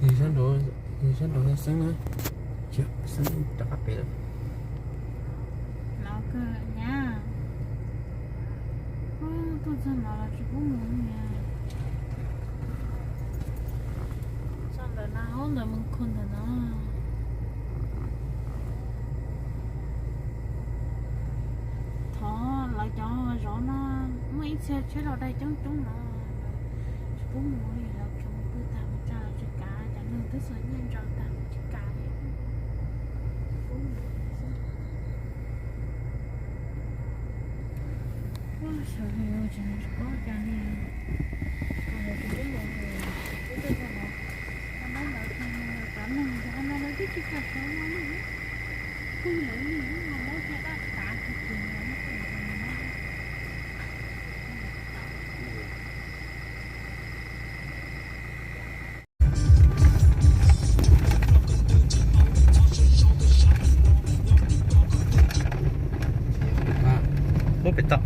Yog sab nraud, yog sab nraud no xeeb na, xeeb rov qab pem lawm. Los kawg nyab, tuaj txog no los tsis pub mus li. Txog ntawm no, hauv ntawm Moos Khum ntawm no. Thov lawv cov zov no, muaj ib txhia tsheb los dai coob coob no, tsis pub mus li, lawv tsuas mus pw tag mus tsa lawv tsis kav, cov neeg twb txom nyem ntsaws tag tsis kav li. Xyov li tsis paub cas li, kom lawv tsis pub mus li, pub tuaj txog no, tau ntawd tag no cov neeg ntawd no lawv twb tsis kam sawv ua li, pw lawv li, mus muab caj dab tav kiag kiag no. Muab pem toj.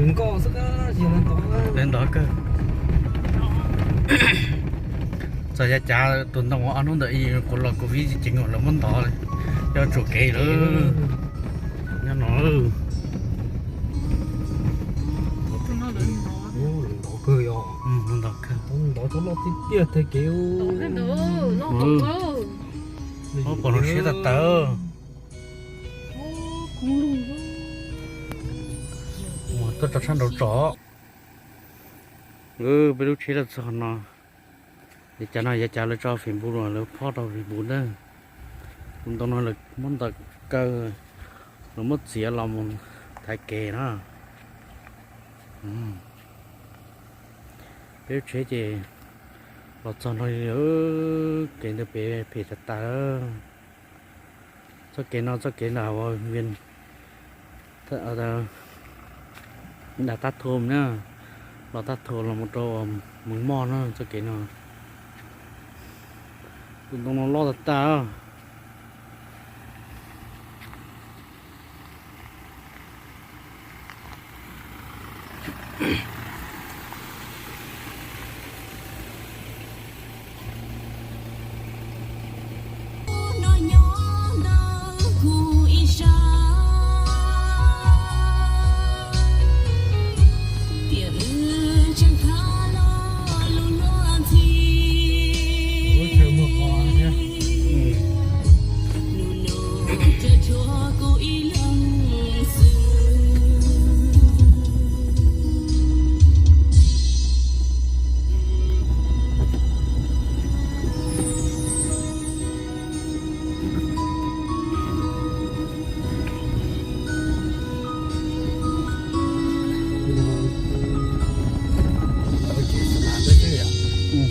Nkoj xwb, ntov kawg. Txawm yav cav tus ntoo ob hnub ntawd ib kuv los covid ceev lawv muab ntov li, coj tsuam kev lawm. Nyob no ntov kawg, ntov kawg, ntov tau loj tiag tiag tag kev. Ub, pom lub siab tawv tawv. Tuaj rau sab nraud tso. Peb lub tsheb los txog no. Yav cav no yav cav lawv tso Facebook los lawv phob rau Facebook na. Tus ntoo no lawv muab ntov kawg, lawv muab txiav los mus thaiv kev na. Peb lub tsheb ces los txog no, kev ntawd pem phem tas tas. Txoj kev no txoj kev nram Tab Thu na, los Tab Thu los mus rau Moos Moj na txoj kev no. Tus ntoo no loj tag tag.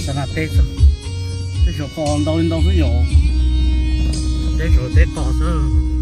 Xa nas teb xwb, tej saum qos ntau li ntau xwb yom. Teb saum teb qos xwb.